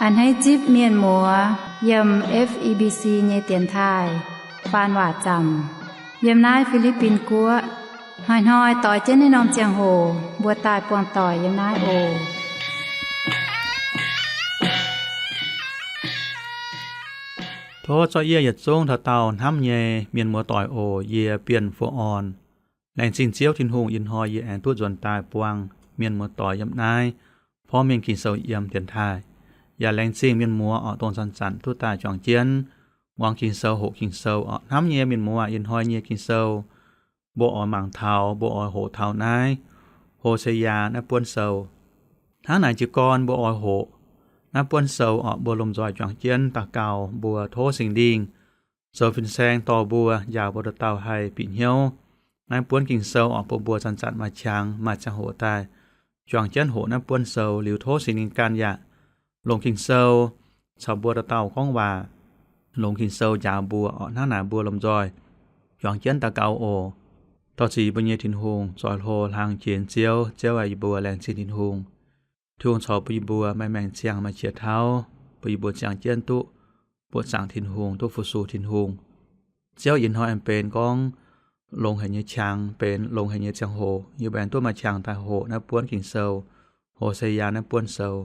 A'hneiv zipv mienh muoz yiem F E B C nyei dienx taaih faan waac zaamc yiem naaiv Fi^li^bin Guoqv. Hnoi-hnoi doix jienv naaiv norm ziangh hoc mbuo daaih buangh doic yiem naaiv oc. Tov zorqv yie yietc zungv taux dauh hnamv nyei mienh muoz doic oc. Yie Bienh Fu'orn. Laengz zingh Ziouv Tin-Hungh ih hnoi yie aengx duqv nzuonx daaih buangh mienh muoz doic yiem naaiv porv mengh Ging-Sou yiem dienx taaih. Yaac laengz zingh mienh muoz oc, dongh zanc-zanc duqv daaih juangc jienv muangx Ging-Sou, hoqc Ging-Sou oc. Hnamv nyei mienh muoz, ih hnoi nyei Ging-Sou mbuo oix mangc taux, mbuo oix hoqc taux naaiv Ho^se^yaa naaiv buonv sou. Hnangv naaic jiez gorn mbuo oix hoqc naaiv buonv sou oc, mbuo lomh nzoih juangc jienv daux gaux mbuo tov Singx Lingh zoux fin-saeng dorh mbuo, njaaux mbuo dauh dauh haih bieqc hnyouv naaiv buonv Ging-Sou oc, bun mbuo zanc-zanc maaih qangx maaih ziangh hoc daaih juangc jienv hoqc naaiv buonv sou liuz tov Singx Lingh ganh yaac longc Ging-Sou caux mbuo dauh dauh gorngv waac, longc Ging-Sou njaaux mbuo oc. Hnangv naaic mbuo lomh nzoih juangc jienv daux gaux oc. Dorh ziec mbuo nyei Tin-Hungh, zoih hlo hlang jiex Ziouv. Ziouv aac, yie mbuo laengz zingh Tin-Hungh. Tin-Hungh corc bun yie mbuo maaih maengc ziangh maaih qiex tauv, bun yie mbuo ziangh jienv duqv buoqc zaangc Tin-Hungh, duqv fu-sux Tin-Hungh. Ziouv, ih hnoi aengx benx gorngv longx haic nyei qangx, benx longx haic nyei ziangh hoc, yie mbuo aengx duqv maaih qangx daaih hoqc naaiv buonv Ging-Sou, Ho^se^yaa naaiv buonv sou.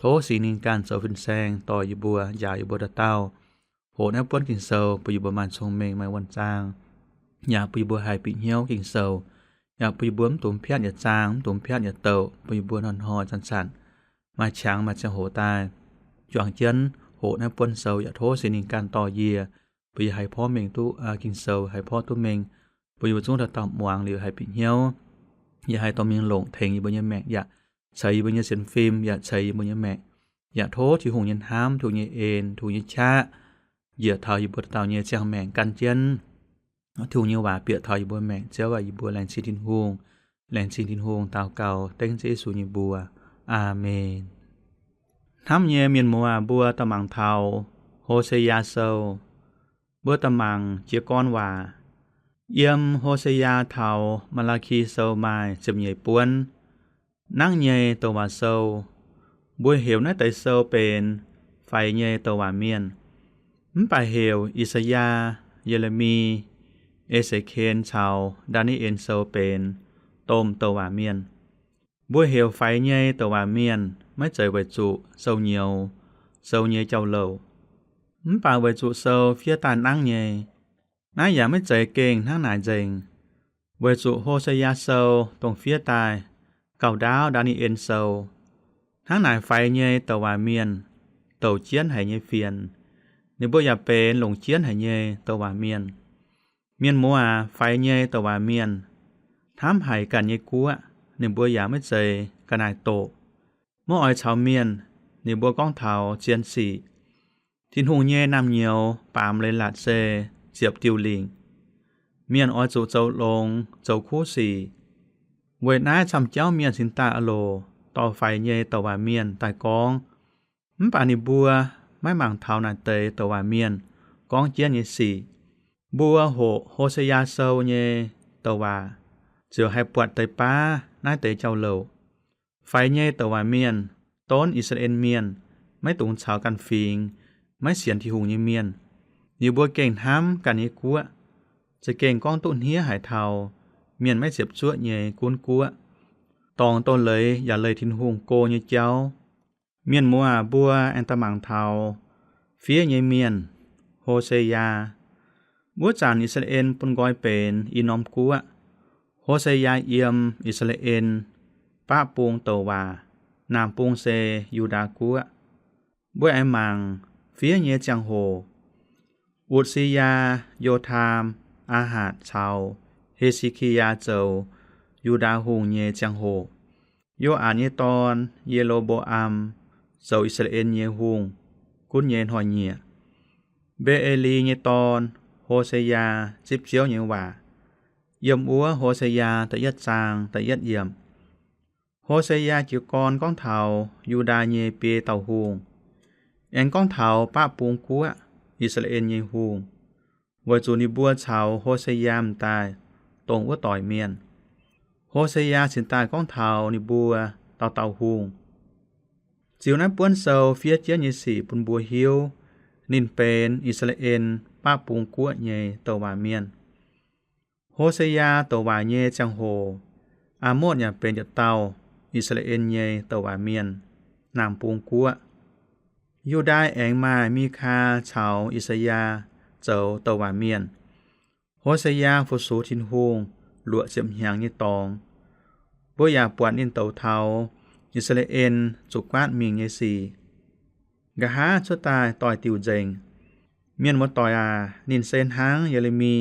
Tov Singx Lingh ganh zoux fin-saeng dorh yie mbuo, njaaux yie mbuo dauh dauh hoqc naaiv buonv Ging-Sou, bun yie mbuo maaih cong-mengh, maaih wuonh zaang, yaac bun yie mbuo haih bieqc hnyouv Ging-Sou, yaac bun yie mbuo mv dungx piatv yietc zaang, mv dungx piatv yietc douc, bun yie mbuo hnoi-hnoi zanc-zanc maaih qangx maaih ziangh hoc daaih juangc jienv hoqc naaiv buonv sou. Yaac tov Singx Lingh ganh dorh yie, bun yie haih porv mengh duqv Ging-Sou, haih porv duqv mengh, bun yie mbuo zungv dauh dauh muangx liuz haih bieqc hnyouv. Yaac haih dorh mingh longc tengx yie mbuo nyei maengc, yaac ceix yie mbuo nyei sienx fim, yaac ceix yie mbuo nyei maengc. Yaac tov Tin-Hungh nyei hnamv, Tin-Hungh nyei en, Tin-Hungh nyei qaqv njiec taux yie mbuo dauh dauh nyei ziangh maengc gan jienv. Tin-Hungh nyei waac bieqc taux yie mbuo maengc. Ziouv aac, yie mbuo laengz zingh Tin-Hungh, laengz zingh Tin-Hungh, daux gaux dengv Ziouv Yesu nyei mbuox. Aamen. Hnamv nyei mienh muoz, mbuo daaih mangc taux Ho^se^yaa Sou. Mbuo daaih mangc jiez gorn waac. Yiem Ho^se^yaa taux Maa^laa^ki Sou maaih ziepc nyeic buonv. Nangv nyei douc waac sou. Mbuo heuc naaiv deix sou benx faix nyei douc waac mienh. Mv baac heuc I^saa^yaa, Ye^le^mi, E^se^ken caux Ndaa^ni^en Sou benx domh douc waac mienh. Mbuo heuc faix nyei douc waac mienh maiv zeiz weic zuqc sou nyouz, sou nyei jauv-louc, mv baac weic zuqc sou fiev daaih nangv nyei. Naaiv yaac maiv zeiz gengh hnangv naaic nzengc. Weic zuqc Ho^se^yaa Sou dongh fiev daaih gauh ndaauv Ndaa^ni^en Sou. Hnangv naaic faix nyei douc waac mienh douc jienv haic nyei fienx. Ninh mbuo yaac benx longc jienv haic nyei douc waac mienh. Mienh muoz aac, faix nyei douc waac mienh hnamv haic ganh nyei guoqv. Ninh mbuo yaac maiv zeiz ga'naaiv-doqc, maiv oix caux mienh. Ninh mbuo gorngv taux zien sic. Tin-Hungh nyei naamh nyouz baamz leiz-latc se ziepc diuh lingc. Mienh oix zuqc zoux longx, zoux kuv sic. Weic naaiv camv-jauv mienh cingx daaih aah loc dorh faix nyei douc waac mienh daaih gorngv. Mv baac ninh mbuo maiv mangc taux naaic deix douc waac mienh gorngv jienv nyei sic. Mbuo hoqc Ho^se^yaa Sou nyei douc waac ziouc haih buatc deix baav naaiv deix jauv-louc. Faix nyei douc waac mienh donv I^saa^laa^en Mienh maiv dungx caux ganh fingx maiv sienx Tin-Hungh nyei mienh. Ninh mbuo gengh hnamv ganh nyei guoqv, za'gengh gorngv duqv hniev haic taux mienh maiv ziepc zuoqv nyei gunv guoqv, dorngc doz-leiz yaac leih Tin-Hungh go nyei jauv. Mienh muoz aac, mbuo aengx daaih mangc taux fiev nyei mienh, Ho^se^yaa. Wuov zanc I^saa^laa^en bun nqoi benx i norm guoqv. Ho^se^yaa yiem I^saa^laa^en baqv bung douc waac, naamh bung se Yu^ndaa Guoqv. Mbuo aengx mangc fiev nyei ziangh hoc. Utc^si^yaa, Yo^taam, Aa^hatc caux He^se^ki^yaa zoux Yu^ndaa Hungh nyei ziangh hoc. Yo^aatc nyei dorn, Ye^lo^mbo^am, zoux I^saa^laa^en nyei hungh gunv nyei hnoi-nyieqc. Mbe^e^li nyei dorn, Ho^se^yaa, zipv Ziouv nyei waac. Yiem wuov Ho^se^yaa da'yietv zaang da'yietv yiemc. Ho^se^yaa jiez gorn gorngv taux Yu^ndaa nyei biei dauh hungh, aengx gorngv taux baqv bung guoqv, I^saa^laa^en nyei hungh, weic zuqc ninh mbuo caux Ho^se^yaa m'daaih dongh wuov doic mienh. Ho^se^yaa cingx daaih gorngv taux ninh mbuo dauh dauh hungh. Ziux naaiv buonv sou fiev jienv nyei sic bun mbuo hiuv, ninh benx I^saa^laa^en Baqv Bung Guoqv nyei douc waac mienh. Ho^se^yaa douc waac nyei ziangh hoc, Aa^motv yaac benx yietc dauh I^saa^laa^en nyei douc waac mienh, Naamh Bung Guoqv. Yu^ndai aengx maaih Mikaa caux I^saa^yaa zoux douc waac mienh. Ho^se^yaa fu-sux Tin-Hungh luoqc ziepc hnyangx nyei dorngx. Mbuo yaac buatc ninh douz taux I^saa^laa^en zuqc guaatv mingh nyei sic. Nqa'haav cuotv daaih doix-diuc nzengc. Mienh muoz-doic aac, ninh se hnangv Ye^le^mi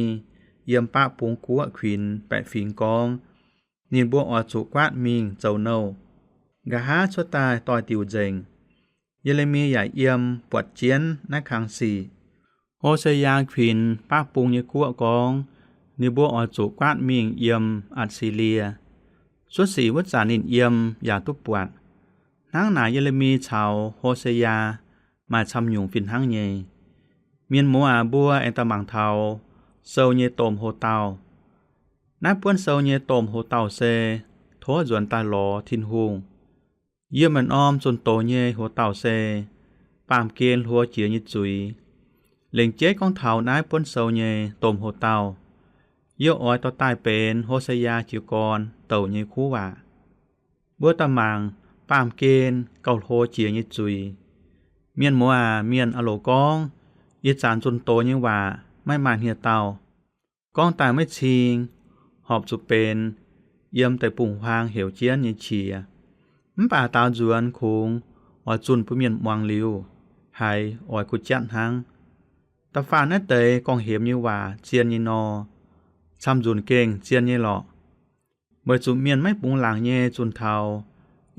yiem Baqv Bung Guoqv kuinx baeqc fingx gorngv, ninh mbuo oix zuqc guaatv mingh zoux nouh. Nqa'haav cuotv daaih doix-diuc nzengc. Ye^le^mi yaac yiem buatc jienv naaiv kang sic. Ho^se^yaa kuinx Baqv Bung nyei guoqv gorngv, ninh mbuo oix zuqc guaatv mingh yiem Atc^si^lie. Cuotv sic wuov zanc ninh yiem yaac duqv buatc. Hnangv naaic Ye^le^mi caux Ho^se^yaa maaih camv nyungc fih hnangv nyei. Mienh muoz aac, mbuo aengx daaih mangc taux sou nyei domh hoc-dauh. Naaiv buonv sou nyei domh hoc-dauh se tov nzuonx daaih lorz Tin-Hungh. Yie maaih norm zunh doz nyei hoc-dauh se baamh gen hluo jiex nyei zuiz. Lengc jeiv gorngv taux naaiv buonv sou nyei domh hoc-dauh, yie oix dorh daaih benx Ho^se^yaa jiez gorn douc nyei kuv waac. Mbuo daaih mangc baamh gen gauh hlo jiex nyei zuiz. Mienh muoz aac, mienh aah loc gorngv, ih zanc zunh doz nyei waac maiv maaih hniev-daauh. Gorngv daaih maiv cing, horpc zuqc benx yiem deic-bung-huaang heuc jienv nyei qiex. Mv baac daaux nzuonx kungx oix zunh bun mienh muangx liuz, haiz oix kuh jatv hnangv. Da'faanh naaiv deix gorngv-hemx nyei waac zien nyei nor, camv nzunc gengh zien nyei lorqc. Weic zuqc mienh maiv bungx laangc nyei zunh taux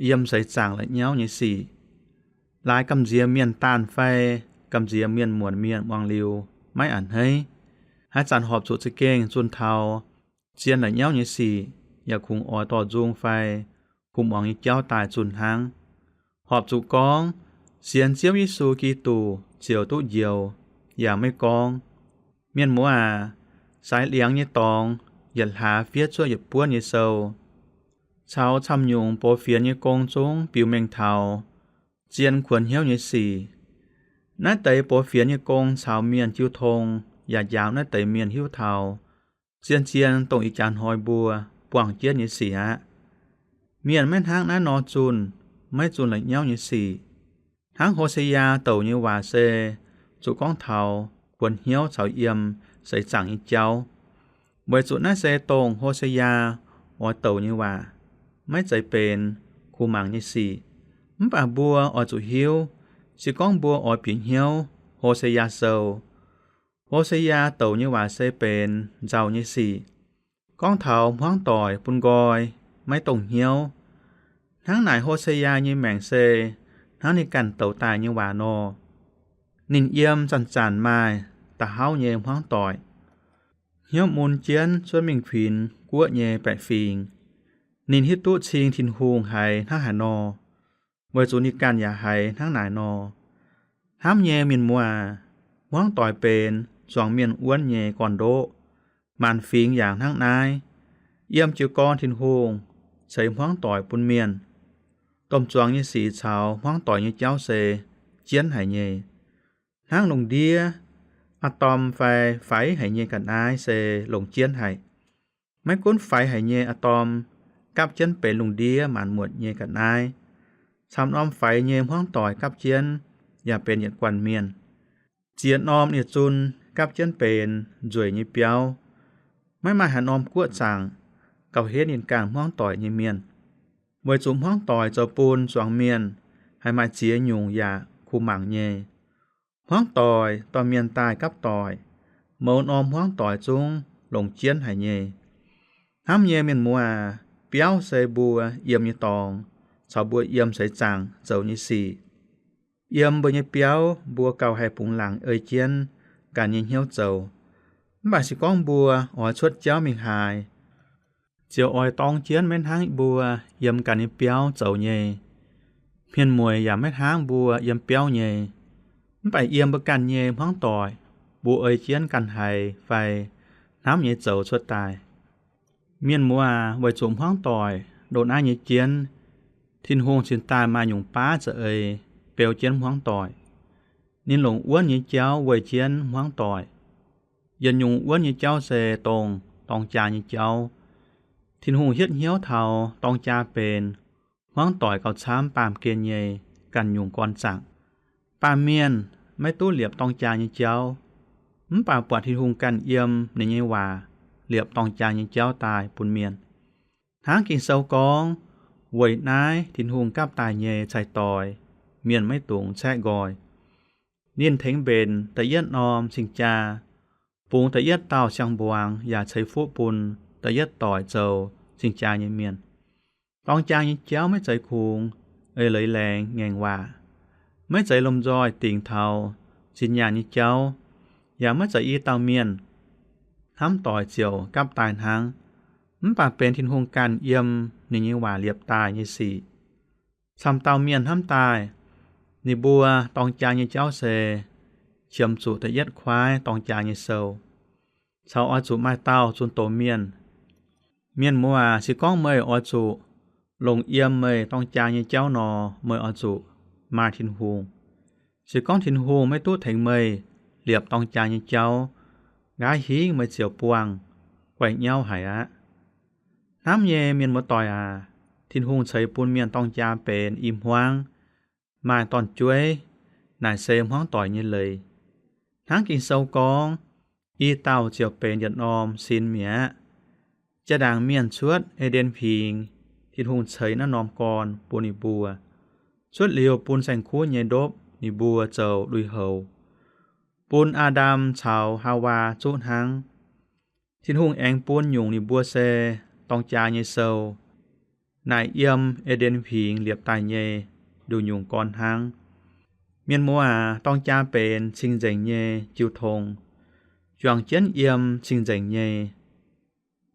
yiem seix zaangc la'nyauv nyei sic. Laaix gamh nziex mienh daanh fai gamh nziex mienh muonc mienh muangx liuz maiv a'hneiv. Haaix zanc horpc zuqc za'gengh zunh taux zien la'nyauv nyei sic, yaac kungx oix dorh nzung fai kuh muangx nyei jauv daaih zunh hnangv. Horpc zuqc gorngv, sienx Ziouv Yesu Giduc ziouc duqv njoux, yaac maiv gorngv. Mienh muoz aac, saaix liangx nyei dorngx yietc hlaax fiev cuotv yietc buonv nyei sou, caux camv nyungc box fienx nyei gong zungv biux mengh taux zien kuonx hnyouv nyei sic. Naaiv deix box fienx nyei gong caux mienh jiu tong yaac njaaux naaiv deix mienh hiuv taux zien-zien dongh ih jaax hnoi mbuo buangh jienv nyei sic aqv. Mienh maiv hnangv naaiv nor zunh, maiv zunh la'nyauv nyei sic. Hnangv Ho^se^yaa douc nyei waac se zuqc gorngv taux kuonx hnyouv caux yiem seix zaangc nyei jauv. Weic zuqc naaiv se dongh Ho^se^yaa oix douc nyei waac, maiv zeiz benx kuh mangc nyei sic. Mv baac mbuo oix zuqc hiuv, se gorngv mbuo oix bieqc hnyouv Ho^se^yaa Sou, Ho^se^yaa douc nyei waac se benx nzauh nyei sic, gorngv taux hmuangv doic bun nqoi, maiv dongh hnyouv. Hnangv naaic Ho^se^yaa nyei maengc se hnangv ninh ganh douc daaih nyei waac nor. Ninh yiem zanc-zanc maaih da'hauv nyei hmuangv doic, hnyouv mun jienv cuotv mingh kuinx guoqv nyei baeqc fingx. Ninh hiuv duqv cing Tin-Hungh haiz hnangv haaix nor, weic zuqc ninh ganh yaac haiz hnangv naaic nor. Hnamv nyei mienh muoz aac, hmuangv doic benx zuangx mienh wuonv nyei gorn-ndoqv. Maanc fingx yaac hnangv naaiv. Yiem jiez gorn Tin-Hungh ceix hmuangv doic bun mienh. Domh zuangx nyei sic caux hmuangv doic nyei jauv se jienv haic nyei. Hnangv lungh ndiev aa-dorm fai faix haic nyei ga'naaiv se longc jienv haic. Maiv gunv faix haic nyei aa-dorm gapv jienv benx lungh ndiev maanc muotc nyei ga'naaiv, camv norm faix nyei hmuangv doic gapv jienv yaac benx yietc guanh mienh. Ziex norm yietc zunv gapv jienv benx nzueic nyei biauv. Maiv maaih haaix norm guoqv zaangc gauh henv ninh ganh hmuangv doic nyei mienh. Weic zuqc hmuangv doic zoux bun zuangx mienh haih maaih ziex nyungc yaac kuh mangc nyei. Hmuangv doic dorh mienh daaih gapv doic, mouz norm hmuangv doic zungv longc jienv haic nyei. Hnamv nyei mienh muoz aac, biauv se mbuo yiem nyei dorngx caux mbuo yiem seix zaangc zoux nyei sic. Yiem mbuo nyei biauv mbuo gauh haih bungx laangc ei jienv ganh nyei hnyouv zoux. Mv baac se gorngv mbuo oix cuotv jauv mingh haaix, ziouc oix dorng jienv maiv hnangv mbuo yiem ganh nyei biauv zoux nyei. Hmien mueic yaac maiv hnangv mbuo yiem biauv nyei. Mv baac yiem mbuo ganh nyei hmuangv doic, mbuo ei jienv ganh haiz fai hnamv nyei zoux cuotv daaih. Mienh muoz aac, weic zuqc hmuangv doic ndongc naaiv nyei jienv, Tin-Hungh cingx daaih maaih nyungc baav za'eix beu jienv hmuangv doic. Ninh longc wuonv nyei jauv weih jienv hmuangv doic. Yietc nyungc wuonv nyei jauv se dongh dorng jaa nyei jauv. Tin-Hungh hietv hnyouv taux dorng jaa benx hmuangv doic gauh camv baamh gen nyei ganh nyungc gorn zaangc. Baamh mienh maiv duqv liepc dorng jaa nyei jauv, mv baac buatc Tin-Hungh ganh yiem ninh nyei waac liepc dorng jaa nyei jauv daaih bun mienh. Hnangv Ging-Sou gorngv, weic naaiv Tin-Hungh gapv daaih nyei cai-doix, mienh maiv dungx caeqv nqoi. Ninh tengx mbenc da'yietv norm cing-jaa, bungx da'yietv dauh siang-mbuangz yaac ceix fuqv bun da'yietv doic zoux cing-jaa nyei mienh. Dorng jaa nyei jauv maiv zeiz kungx eix leiz laengz ngaengc waac, maiv zeiz lomh nzoih dingc taux zinh nyaanh nyei jauv, yaac maiv zeiz i dauh mienh hnamv doic ziouc gapv daaih hnangv, mv baac benx Tin-Hungh ganh yiem ninh nyei waac liepc daaih nyei sic. Camv dauh mienh hnamv daaih, ninh mbuo dorng jaa nyei jauv se qiemx zuqc da'yietv kuaaiv dorng jaa nyei sou, caux oix zuqc maaih dauh zunh doz mienh. Mienh muoz aac, se gorngv meih oix zuqc longc yiem meih dorng jaa nyei jauv nor, meih oix zuqc maaih Tin-Hungh. Se gorngv Tin-Hungh maiv duqv tengx meih liepc dorng jaa nyei jauv, nqaaix hingv meih ziouc buangh guaix nyauv haic aqv. Hnamv nyei mienh muoz-doic aac, Tin-Hungh ceix bun mienh dorng jaa benx i hmuangv, maaih dorn-jueiv, naaic se hmuangv doic nyei leiz. Hnangv Ging-Sou gorngv, i dauh ziouc benx yietc norm sin mi'aqv. Jaa-ndaangc mienh cuotv E^nden Huingx, Tin-Hungh ceix naaiv norm gorn bun ninh mbuo. Cuotv liuz bun saeng-kuv nyei ndopv ninh mbuo zoux lui-houx, bun Aa^ndam caux Haawaa zuqv hnangv. Tin-Hungh aengx bun nyungc ninh mbuo se dorng jaa nyei sou, naaic yiem E^nden Huingx liepc daaih nyei nduqc nyungc gorn hnangv. Mienh muoz aac, dorng jaa benx cing-nzengc nyei jiu tong, juangc jienv yiem cing-nzengc nyei.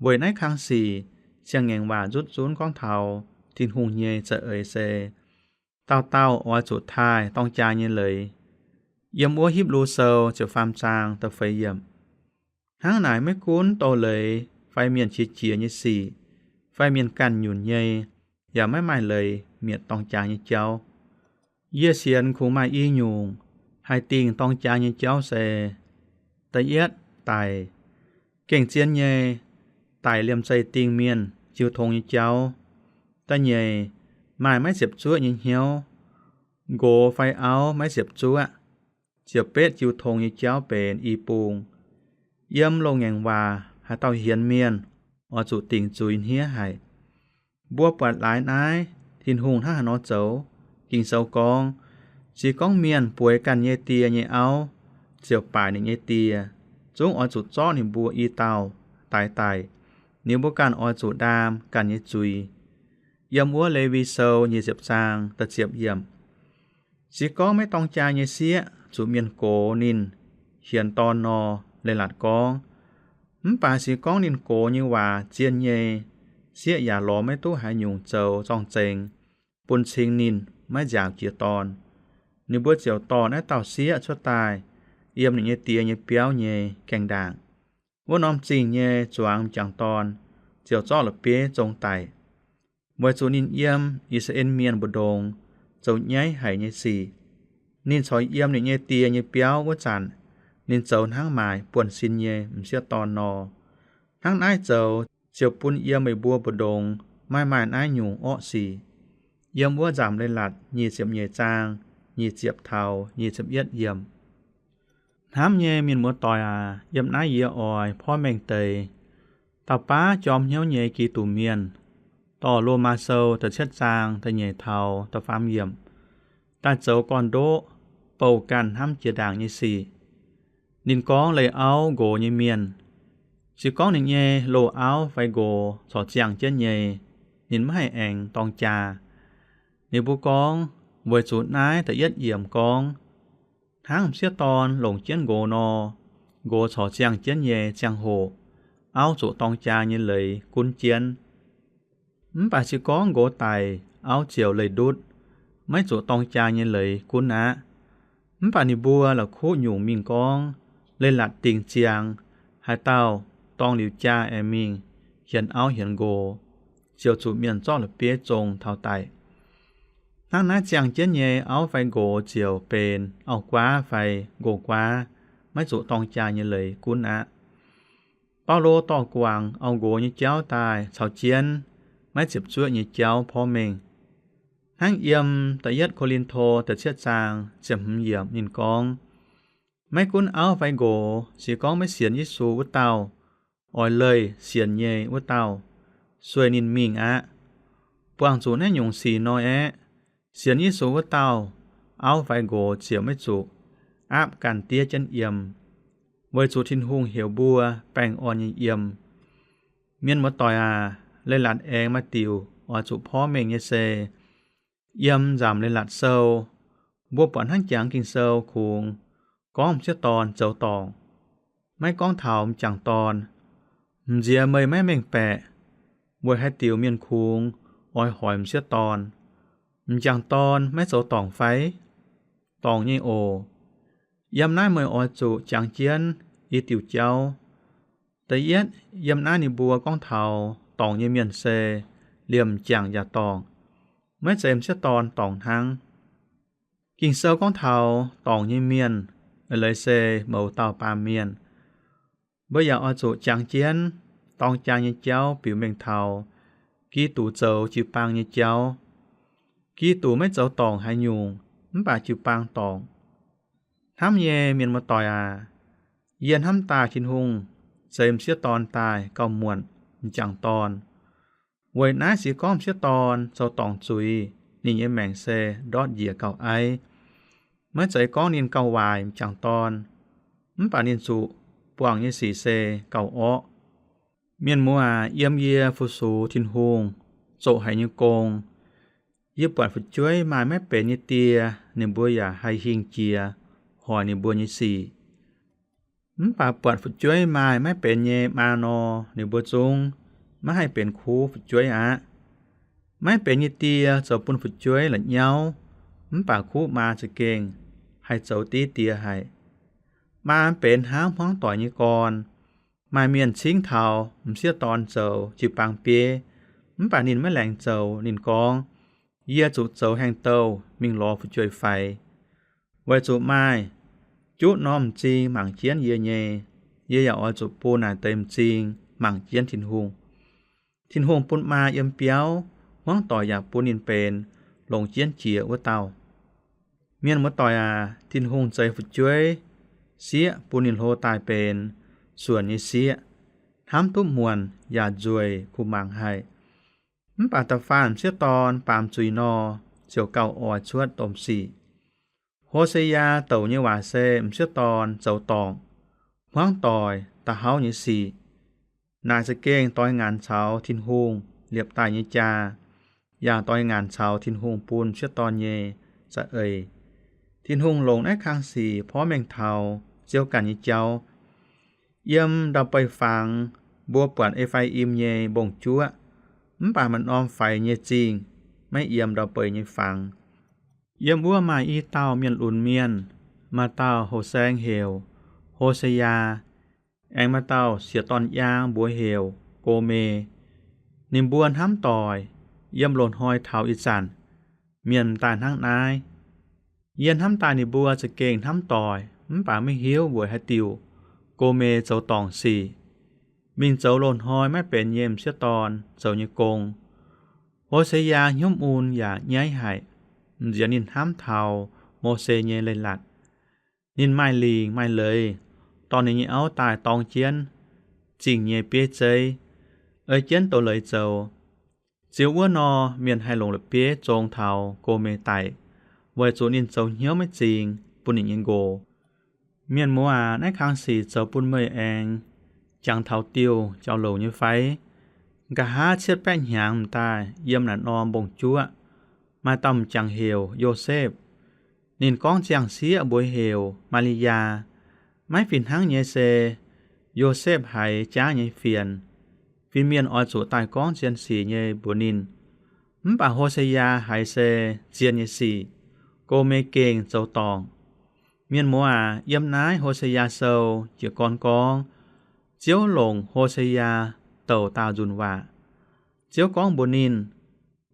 Weic naaiv kang sic, Siang-Ngaengc Waac nzutv zunv gorngv taux Tin-Hungh nyei za'eix se, dauh dauh oix zuqc taaih dorng jaa nyei leiz. Yiem wuov Hipv^lu Sou ziepc faam zaang da'feix yiemc. Hnangv naaic maiv gunv doz-leiz fai mienh qiex jiez nyei sic, fai mienh ganh nyunc nyei, yaac maiv maaih leiz mietc dorng jaa nyei jauv. Yie sienx kungx maaih i nyungc haih dingh dorng jaa nyei jauv se, da'yietv, daic. Gengh zien nyei, daic liemh zeih dingh mienh jiu tong nyei jauv. Da'nyeic, maaih maiv ziepc zuoqv nyei hnyouv, nqox fai auv maiv ziepc zuoqv. Ziepc betv, jiu tong nyei jauv benx i bung. Yiem Loz-Ngaengc Waac haaix dauh hienx mienh oix zuqc dingc zuiz hniev haic. Mbuo buatc laaix naaiv Tin-Hungh hnangv haaix nor zoux. Ging-Sou gorngv, se gorngv mienh bueix ganh nyei die nyei auv, ziouc baaic ninh nyei die. Zungv oix zuqc zorqv ninh mbuo i dauh daix daic. Ninh mbuo ganh oix zuqc ndaam ganh nyei zuiz. Yiem wuov Lewi Sou nyic ziepc zaang da'ziepc yiemc. Se gorngv maiv dorng jaa nyei sieqv zuqc mienh gox ninh hienx dorn nor, leiz-latc gorngv, mv baac se gorngv ninh gox nyei waac zien nyei, sieqv yaac lorz maiv duqv haaix nyungc zoux zorng-zengx bun cing ninh maiv nziaauc jiex dorn, ninh mbuo ziouc dorh naaiv dauh sieqv cuotv daaih yiem ninh nyei die nyei biauv nyei gaengh ndaangc. Wuov norm zingh nyei zuangx m'jangc dorn ziouc zorqv la'bieiv zong daic, weic zuqc ninh yiem I^saa^laa^en Mienh mbu'ndongx zoux nyaiv haic nyei sic. Ninh corc yiem ninh nyei die nyei biauv wuov zanc, ninh zoux hnangv maaic buonv-sin nyei m'sieqv dorn nor. Hnangv naaiv zoux ziouc bun yiem meih mbuo mbu'ndongx maiv maaih naaiv nyungc orqv sic. Yiem wuov Nzamc Leiz-Latc nyic ziepc nyeic zaang nyic ziepc taux nyic ziepc yietv yiemc. Hnamv nyei mienh muoz-doic aac, yiem naaiv yie oix porv mengh deix dauh baav jorm hnyouv nyei Giduc Mienh, dorh Lomaa Sou da'cietv zaang da'nyeic taux da'faam yiemc daaih zoux gorn-ndoqv bouh ganh hnamv jiex ndaangc nyei sic. Ninh gorngv leih auv nqox nyei mienh, se gorngv ninh nyei loz-auv fai nqox corc ziangh jienv nyei, ninh maiv haih aengx dorng jaa. Ninh mbuo gorngv, weic zuqc naaiv da'yietv yiemc gorngv, hnangv m'sieqv dorn longc jienv nqox nor, nqox corc ziangh jienv nyei ziangh hoc, auv zuqc dorng jaa nyei leiz gunv jienv. Mv baac se gorngv nqox daic, auv ziouc leih ndutv, maiv zuqc dorng jaa nyei leiz gunv aqv. Mv baac ninh mbuo la'kuqv nyungc mingh gorngv, leiz-latc dingc ziangx, haaix dauh dorng liuz jaa aengx mingh hienx auv hienx nqox, ziouc zuqc mienh zorqv la'bieiv zong taux daic. Hnangv naaiv ziangh jienv nyei auv fai nqox ziouc benx auv-guaav fai nqox-guaav, maiv zuqc dorng jaa nyei leiz gunv aqv. Baulo dorh guangc auv-nqox nyei jauv daaih caux jienv maiv ziepc zuoqv nyei jauv porv mengh. Hnangv yiem da'yietv Ko^lin^to da'cietv zaang ziepc hmz yiemc ninh gorngv, maiv gunv auv fai nqox, se gorngv maiv sienx Yesu wuov dauh, oix leih sienx nyei wuov dauh, sueih ninh mingh aqv. Buangh zuqc naaiv nyungc sic nor aeqv, sienx Yesu wuov dauh, auv fai nqox ziouc maiv zuqc aapv ganh diev jienv yiem, weic zuqc Tin-Hungh heuc mbuo baengh orn nyei yiem. Mienh muoz-doic aac, leiz-latc aengx maaih diuc oix zuqc porv mengh nyei se, yiem nzamc leiz-latc sou, mbuo buatc hnangv jangx Ging-Sou kungx gorngv m'sieqv dorn zoux dorngc, maiv gorngv taux m'jangc dorn. M'nziex meih maiv mengh baeqc, weic haaix diuc mienh kungx oix hoic m'sieqv dorn, m'jangc dorn maiv zoux dorngc fai? Dorngc nyei oc. Yiem naaiv meih oix zuqc jangx jienv i diuc jauv. Da'yietv, yiem naaiv ninh mbuo gorngv taux dorngc nyei mienh se liemh m'jangc yaac dorngc, maiv zeiz m'sieqv dorn dorngc hnangv. Ging-Sou gorngv taux dorngc nyei mienh, leiz se mouz dauh baamh mienh. Mbuo yaac oix zuqc jangx jienv dorng jaa nyei jauv biux mengh taux Giduc zoux jiu-baang nyei jauv. Giduc maiv zoux dorngc haaix nyungc, mv baac jiu-baang dorngc. Hnamv nyei mienh muoz-doic aac, yie hnamv daaih Tin-Hungh zeix m'sieqv dorn daaih gauh muonc, m'jangc dorn. Weic naaiv se gorngv m'sieqv dorn zoux dorngc zuiz, ninh nyei maengc se ndortv njiec gauh aiv. Maiv zeiz gorngv ninh gauh waaic m'jangc dorn, mv baac ninh zuqc buangh nyei sic se gauh orqv. Mienh muoz aac, yiem yie fu-sux Tin-Hungh zoqc haic nyei gong, yie buatc fu'jueiv maaih maiv benx nyei die, ninh mbuo yaac haih hingh jiex hoic ninh mbuo nyei sic. Mv baac buatc fu'jueiv maaih maiv benx nyei maa nor, ninh mbuo zungv maiv haih benx kuv fu'jueiv aqv. Maiv benx nyei die zoux bun fu'jueiv la'nyauv, mv baac kuv maa za'gengh haih zoux div die haic. Maa benx hnangv hmuangv doic nyei gorn. Maaih mienh cingv taux m'sieqv dorn zoux jiu-baang bieiv, mv baac ninh maiv laengz zoux. Ninh gorngv, yie zuqc zoux haengh douh mingh lorz fu'jueiv-faix, weic zuqc maaih juqv norm m'zing mangc jienv yie nyei. Yie yaac oix zuqc bun naaic deix m'zing mangc jienv Tin-Hungh. Tin-Hungh bun maa yiem biauv, hmuangv doic yaac bun ninh benx longc jienv jiex wuov dauh. Mienh muoz-doic aac, Tin-Hungh zeix fu'jueiv sieqv bun ninh hlo daaih benx suonc nyei sieqv, hnamv duqv muonc yaac nzueic kuh mangc haic. Mv baac da'faanh m'sieqv dorn baamz zuiz nor, ziouc gauh oix cuotv domh sic. Ho^se^yaa douc nyei waac se m'sieqv dorn zoux dorngc, hmuangv doic, da'hauv nyei sic. Naaic za'gengh doix ngaanc caux Tin-Hungh liepc daaih nyei jaa, yaac doix ngaanc caux Tin-Hungh bun m'sieqv dorn nyei za'eix. Tin-Hungh longc naaiv kang sic porv mengh taux Ziouv ganh nyei jauv. Yiem ndau-beih fangx, mbuo buatc E^faa^im nyei mbong-juoqv, mv baac maaih norm faix nyei zingh maiv yiem ndau-beih nyei fangx. Yiem wuov maaih i dauh mienh lunx mienh, maaih dauh houh saeng heuc Ho^se^yaa, aengx maaih dauh sieqv dorn-yaang mbuox heuc Go^me. Ninh mbuo hnamv doic, yiem loz-hnoi taux ih zanc, mienh m'daaih hnangv naaiv. Yie hnamv daaih ninh mbuo za'gengh hnamv doic, mv baac maiv hiuv weic haaix diuc Go^me zoux dorngc sic, mingh zoux loz-hnoi maiv benx nyei m'sieqv dorn zoux nyei gong. Ho^se^yaa hnyouv mun yaac nyaiv haic, m'nziex ninh hnamv taux Mose nyei leiz-latc. Ninh maaih lingc maaih leiz, dorh ninh nyei auv daaih dorng jienv zingh nyei bieiv zeiv, ei jienv douz-leiz zoux. Ziux wuov nor, mienh haih longc la'bieiv zong taux Go^me daic, weic zuqc ninh zoux hnyouv maiv zingx bun ninh nyei nqox. Mienh muoz aac, naaiv kang sic zoux bun meih aengx jangx taux diuh jauv-louc nyei fai? Nqa'haav cietv baeqv hnyangx m'daaih, yiem naaic norm mbong-juoqv maaih dauh m'jangc heuc Yosepv. Ninh gorngv ziangh sieqv mbuox heuc Maa^li^yaa. Maiv fih hnangv nyei se, Yosepv haiz jaav nyei fienx, fin-mienh oix zuqc daaih gorngv zien sic nyei mbuox ninh. Mv baac Ho^se^yaa haiz se zien nyei sic, Go^me gengh zoux dorngc. Mienh muoz aac, yiem naaiv Ho^se^yaa Sou jiez gorn gorngv, Ziouv longc Ho^se^yaa douc dauh nzunc waac. Ziouv gorngv mbuox ninh,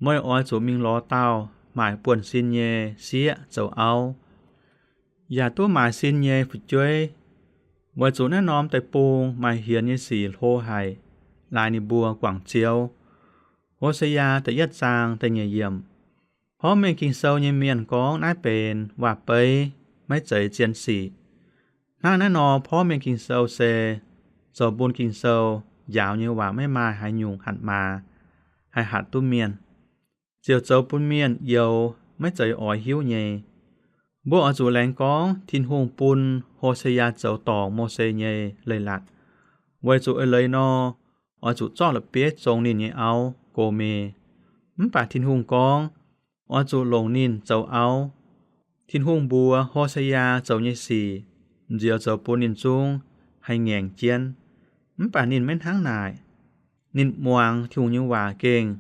meih oix zuqc mingh lorz dauh maaic buonv-sin nyei sieqv zoux auv, yaac duqv maaiz sin nyei fu'jueiv, weic zuqc naaiv norm deic-bung maaih hienx nyei sic hlo haic, laaix ninh mbuo guangc Ziouv. Ho^se^yaa da'yietv zaang da'nyeic yiemc. Porv mengh Ging-Sou nyei mienh gorngv naaiv benx waac-beiv, maiv zeiz zien sic. Hnangv naaiv nor, porv mengh Ging-Sou se zoux bun Ging-Sou njaaux nyei waac maiv maaih haaix nyungc hatc maaz, haih hatc duqv mienh, ziouc zoux bun mienh youx maiv zeiz oix hiuv nyei. Mbuo oix zuqc laengz gorngv Tin-Hungh bun Ho^se^yaa zoux dorngc Mose nyei leiz-latc, weic zuqc eix leiz nor, oix zuqc zorqv la'bieiv zong ninh nyei auv, Go^me. Mv baac Tin-Hungh gorngv, oix zuqc longc ninh zoux auv. Tin-Hungh mbuox Ho^se^yaa zoux nyei sic, nziex zoux bun ninh zungv haih ngaengc jienv. Mv baac ninh maiv hnangv naaic. Ninh muangx Tin-Hungh nyei waac gengh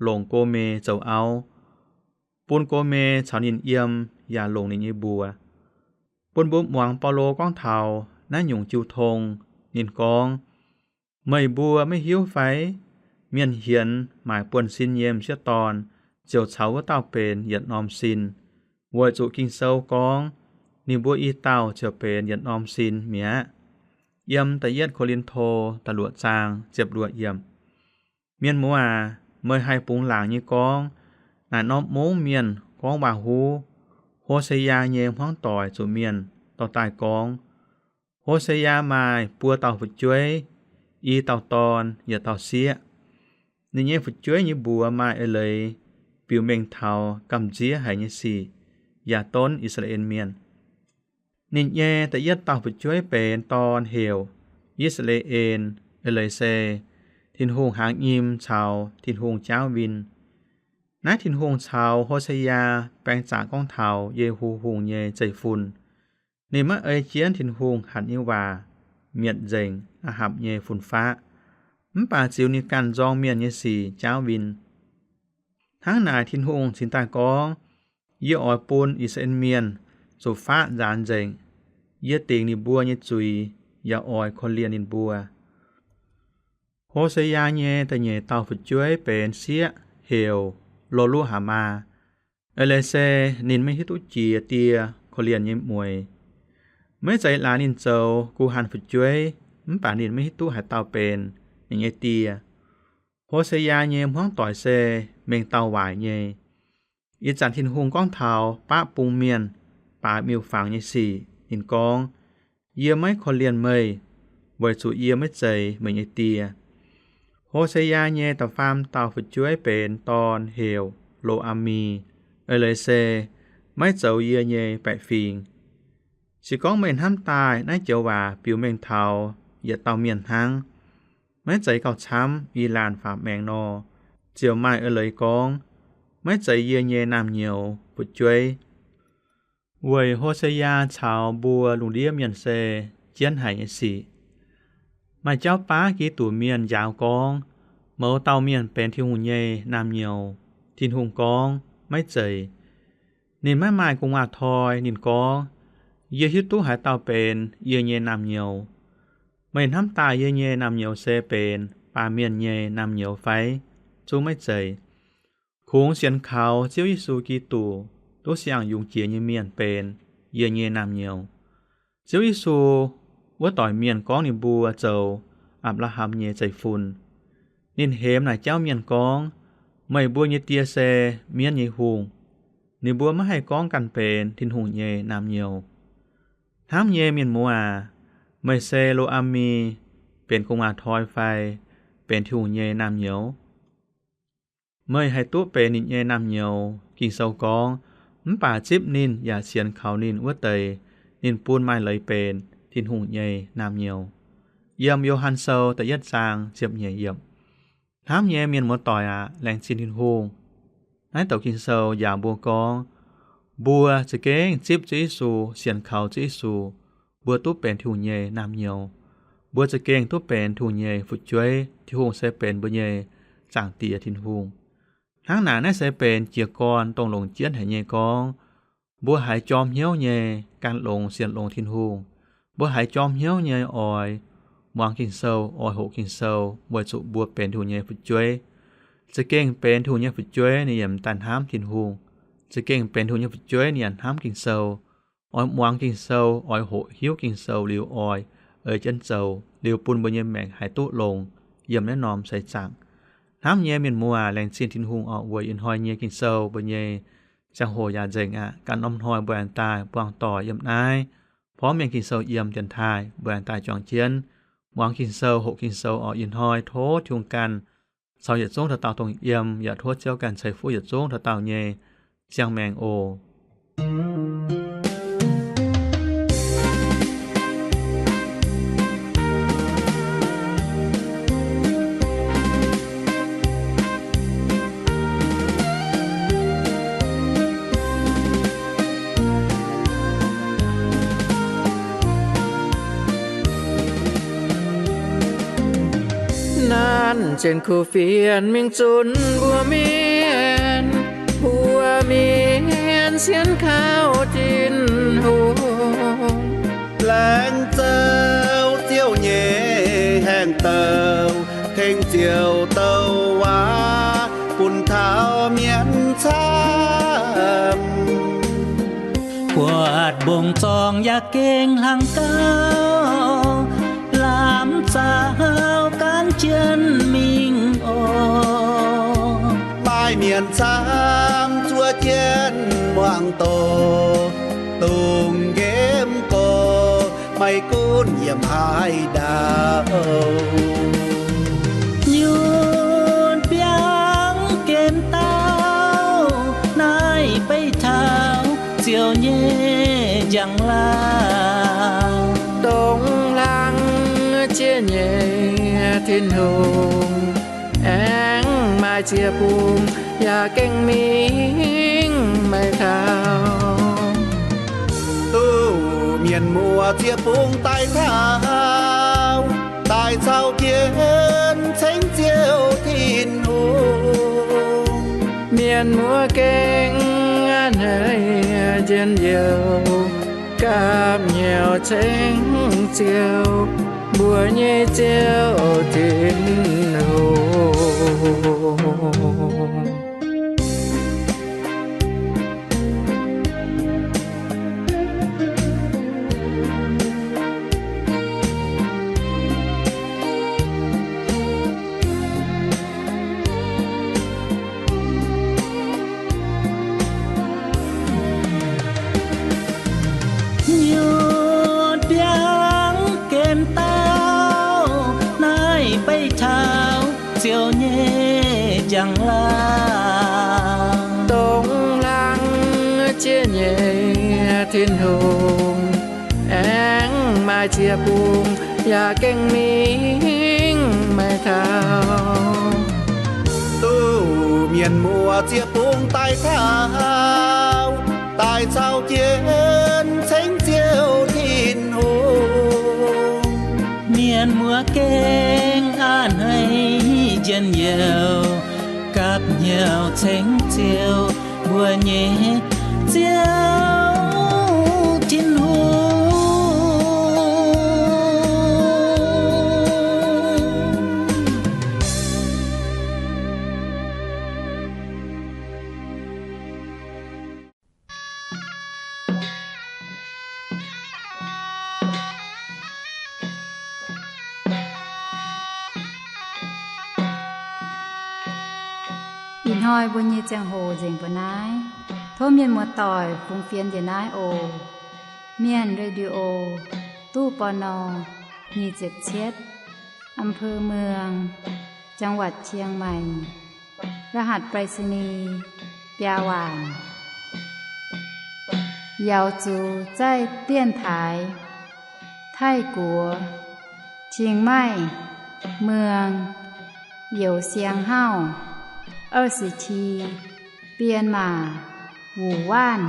longc Go^me zoux auv, bun Go^me caux ninh yiem yaac longc ninh nyei mbuox. Bun mbuo muangx Baulo gorngv taux naaiv nyungc jiu tong. Ninh gorngv, meih mbuo maiv hiuv fai? Mienh hienx maaic buonv-sin nyei m'sieqv dorn ziouc caux wuov dauh benx yietc norm sin, weic zuqc Ging-Sou gorngv, ninh mbuo i dauh ziouc benx yietc norm sin mi'aqv. Yiem da'yietv Ko^lin^to da'luoqc zaang ziepc luoqc yiemc. Mienh muoz aac, meih haih bungx laangc nyei gorngv, naaic norm mungv mienh gorngv waac-huv, Ho^se^yaa nyei hmuangv doic zuqc mienh dorh daaih gorngv. Ho^se^yaa maaih buo dauh fu'jueiv, i dauh dorn, yietc dauh sieqv. Ninh nyei fu'jueiv nyei mbuox maaih eix leiz biux mengh taux gamh nziev haic nyei sic, yaac donv I^saa^laa^en Mienh. Ninh nyei da'yietv dauh fu'jueiv benx dorn heuc I^saa^laa^en, eix leiz se Tin-Hungh hnaangx nyim caux Tin-Hungh jaauv win. Naaiv Tin-Hungh caux Ho^se^yaa baeng zaqc gorngv taux Yehu Hungh nyei zeiv-fun. Ninh maiv ei jienv Tin-Hungh hatc nyei waac mietc nzengc Aa^hapc nyei fun-faqv, mv baac ziux ninh ganh nzorng mienh nyei sic jaauv win. Hnangv naaic Tin-Hungh cingx daaih gorngv, yie oix bun I^saa^laa^en Mienh zuqc faqv nzaanx nzengc. Yie dingc ninh mbuo nyei zuiz yaac oix korv-lienh ninh mbuo. Ho^se^yaa nyei da'nyeic dauh fu'jueiv benx sieqv heuc Lo^lu^haa^maa, eix leiz se ninh maiv hiuv duqv jiex die korv-lienh nyei mueix. Maiv zeiz laaix ninh zoux guh hanh fu'jueiv, mv baac ninh maiv hiuv duqv haaix dauh benx ninh nyei die. Ho^se^yaa nyei hmuangv doic se mengh dauh waaic nyei. Ih zanc Tin-Hungh gorngv taux baqv bung mienh baaix miuc-fangx nyei sic. Ninh gorngv, yie maiv korv-lienh meih, weic zuqc yie maiv zeiz meih nyei die. Ho^se^yaa nyei da'faam dauh fu'jueiv benx dorn heuc Lo^aa^mi, eix leiz se maiv zoux yie nyei baeqc fingx. Se gorngv meih hnamv daaih naaiv joux waac biux mengh taux yietc dauh mienh hnangv, maiv zeiz gauh camv i laanh faaux maengx nor, ziouc maaih eix leiz gorngv, maiv zeiz yie nyei naamh nyouz fu'jueiv. Weic Ho^se^yaa caux mbuo lungh ndiev mienh se jienv haic nyei sic. Maaih jauv baav Giduc mienh njaaux gorngv, mouz dauh mienh benx Tin-Hungh nyei naamh nyouz. Tin-Hungh gorngv, maiv zeiz. Ninh maiv maaih gu'nguaaz-toi. Ninh gorngv, yie hiuv duqv haaix dauh benx yie nyei naamh nyouz. Meih hnamv daaih yie nyei naamh nyouz se benx baamh mienh nyei naamh nyouz fai? Zungv maiv zeiz. Kungx sienx kaux Ziouv Yesu Giduc duqv siang-yungz jiex nyei mienh benx yie nyei naamh nyouz. Ziouv Yesu wuov doic mienh gorngv ninh mbuo zoux Apc^laa^ham nyei zeiv-fun. Ninh hemx naaic jauv mienh gorngv, meih mbuo nyei die se mienv nyei hungh. Ninh mbuo maiv haih gorngv ganh benx Tin-Hungh nyei naamh nyouz. Hnamv nyei mienh muoz aac, meih se Lo^aa^mi benx gu'nguaaz-toi fai benx Tin-Hungh nyei naamh nyouz? Meih haih duqv benx ninh nyei naamh nyouz. Ging-Sou gorngv, mv baac zipv ninh yaac sienx kaux ninh wuov deix, ninh bun maaih leiz benx Tin-Hungh nyei naamh nyouz. Yiem Yo^han Sou da'yietv zaang ziepc nyeic yiemc. Hnamv nyei mienh muoz-doic aac, laengz zingh Tin-Hungh. Naaiv douc Ging-Sou njaaux mbuo gorngv, mbuo za'gengh zipv Ziouv Yesu, sienx kaux Ziouv Yesu, mbuo duqv benx Tin-Hungh nyei naamh nyouz. Mbuo za'gengh duqv benx Tin-Hungh nyei fu'jueiv. Tin-Hungh se benx mbuo nyei Zaangc Diex Tin-Hungh. Hnangv naaic, naaiv se benx jiez gorn dongh longc jienv haic nyei gorngv, mbuo haiz jorm hnyouv nyei gan longx sienx longx Tin-Hungh. Mbuo haiz jorm hnyouv nyei oix muangx Ging-Sou, oix hoqc Ging-Sou, weic zuqc mbuo benx Tin-Hungh nyei fu'jueiv. Za'gengh benx Tin-Hungh nyei fu'jueiv, ninh yaac m'daaih hnamv Tin-Hungh. za'gengh benx Tin-Hungh nyei fu'jueiv, ninh yaac hnamv Ging-Sou, oix muangx Ging-Sou, oix hoqc hiuv Ging-Sou liuz oix ei jienv zoux, liuz bun mbuo nyei maengc haih duqv longx yiem naaiv norm seix zaangc. Hnamv nyei mienh muoz, laengz zingh Tin-Hungh oc, weic ih hnoi nyei Ging-Sou mbuo nyei ziangh hoc yaac nzengc aqv. Ganh norm hnoi mbuo aengx daaih buangh doic yiem naaiv porv mengh Ging-Sou yiem dienx taaih, mbuo aengx daaih juangc jienv muangx Ging-Sou, hoqc Ging-Sou oc. Ih hnoi tov Tin-Hungh ganh caux yietc zungv dauh dauh dongh yiem, yaac tov Ziouv ganh ceix fuqv yietc zungv dauh dauh nyei ziangh maengc oc. Nanv jienv kuv fienx mingh zunc mbuo mienh, mbuo mienh sienx kaux Tin-Hungh. Laengz zouv Ziouv nyei haengh douc, tengx Ziouv douc waac bun taux mienh camv. Buatc mbong zorng yaac gengh hlang gauh, lamh zaux gaanv jienv mingh oc. Maaih mienh camv zuov jienv muangx doqc, dongh nqemh gorx, maiv gunv yiem haaix ndau. Nyutc biangv gemh dauh, naaiv beiv taux Ziouv nyei njang-laangc. Dongh hlang jiex nyei Tin-Hungh, aengx maaih ziec-bung yaac gengh mingh maiv taux. Duqv mienh muoz ziec-bung daaih taux, daaih caux jienv cengx Ziouv Tin-Hungh. Mienh muoz gengh a'hneiv njien-youh, gapv hnyouv cengx Ziouv, mbuo nyei Ziouv Tin-Hungh. Nyutc biangv gemh dauh, naaiv beiv taux Ziouv nyei njang-laangc. Dongh hlang jiex nyei Tin-Hungh, aengx maaih ziec-bung yaac gengh mingh maiv taux. Duqv mienh muoz ziec-bung daaih taux, daaih caux jienv cengx Ziouv Tin-Hungh. Mienh muoz gengh a'hneiv njien-youh, gapv hnyouv cengx Ziouv, mbuo nyei Ziouv Tin-Hungh. Ih hnoi mbuo nyei ziangh hoc nzengc mbuo naaiv. Tov mienh muoz-doic fungx fienx njiec naaiv oc. Mienh Radio, ตู้ ปณ. nyic ziepc cietv, อำเภอเมือง จังหวัดเชียงใหม่ รหัสไปรษณีย์ biaa waanc. Yaux zuqc zaih 电台 Taiv-Guoqv, Chiang Mai, Muang, Youz Siang Hauv, 二十七, Bienh Maac, Wuc Waanv.